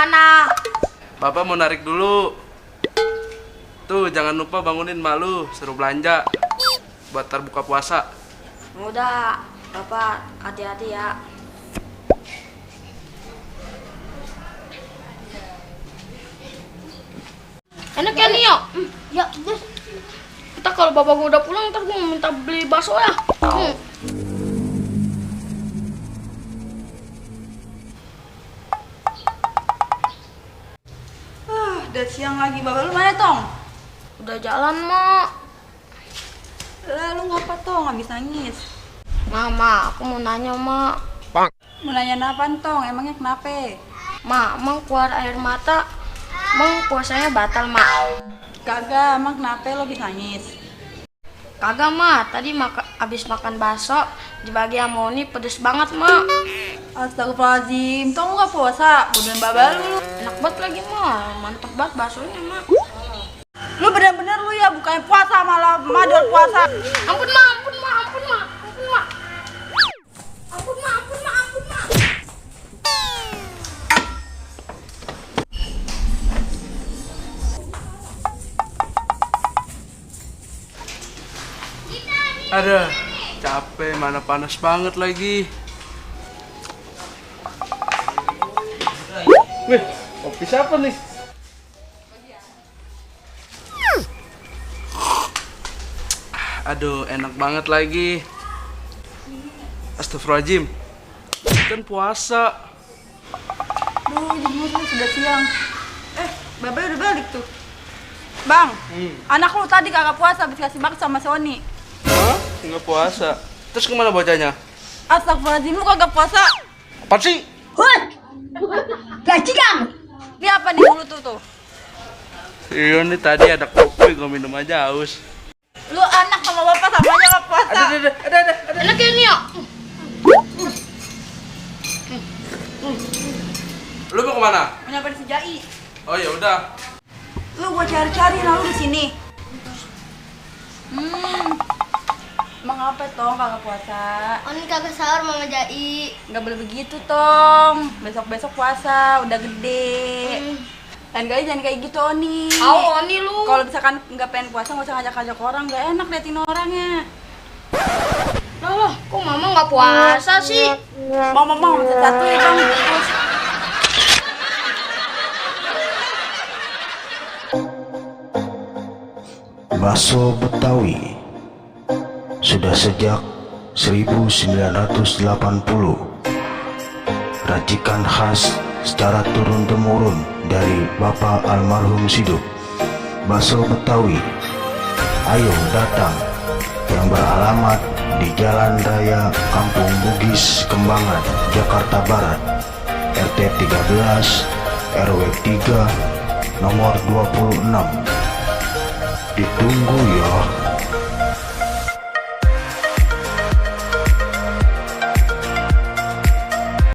mana? Bapak mau narik dulu. Tuh, jangan lupa bangunin malu, suruh belanja buat buka puasa. Udah, Bapak hati-hati ya. Enak ya nih, yuk. Ya, udah. Ntar kalau bapak gua udah pulang, ntar gua minta beli bakso ya. Udah siang lagi, bapak lu mana, Tong? Udah jalan, Mak. Lu ngapa, Tong? Habis nangis. Mama, aku mau nanya, Mak. Mau nanya apaan, Tong? Emangnya kenapa? Mak, Emang keluar air mata. Emang puasanya batal, Mak. Kagak, emang kenapa lo habis nangis? Kagak, Mak. Tadi abis makan bakso, dibagi amoni pedes banget, Mak. Astagfirullahaladzim, Tong lu gak puasa? Bodohin bapak lu. Enak banget lagi, Mak. Mantep banget baksonya, Mak. Lu bener-bener lu ya, bukannya puasa malah madol puasa. Ampun, Mak. Ampun, Mak. Ampun, Mak. Ampun, Mak. Ampun, Mak. Ampun, Mak. Ampun, Mak. Ada capek, mana panas banget lagi. Wih, kopi siapa nih? Aduh, enak banget lagi. Astagfirullahaladzim, kan puasa. Duh, jemur lu sudah siang. Bapak udah balik tuh. Bang, anak lu tadi kagak puasa habis kasih bakso sama Sony. Hah? Nggak puasa. Terus kemana bocahnya? Astagfirullahaladzim, lu kagak puasa. Apa sih? Hut! Gaji kamu! Ini apa di mulut tuh? Iya nih, tadi ada kopi, gue minum aja haus. Lu anak sama bapak sama aja gak puasa. Ada. Enak ya nih, yuk. Lu mau kemana? Menyapa di Sejai. Oh ya udah. Lu gua cari-cari, nah lu di sini. Emang apa, Tong, kagak puasa? Oni kagak sahur, Mama Jai. Nggak boleh begitu, Tong. Besok-besok puasa, udah gede. Lain kali jangan kayak gitu, Oni. Oni lu. Kalau misalkan nggak pengen puasa, nggak usah ngajak-ngajak orang. Nggak enak liatin orangnya. Loh, kok Mama nggak puasa sih? Mau satu ya, Bang. Terus. Bakso Betawi sudah sejak 1980, racikan khas secara turun-temurun dari Bapak almarhum Sidup. Bakso Betawi, ayo datang, yang beralamat di Jalan Raya Kampung Bugis, Kembangan, Jakarta Barat, RT 13, RW 3, nomor 26. Ditunggu ya.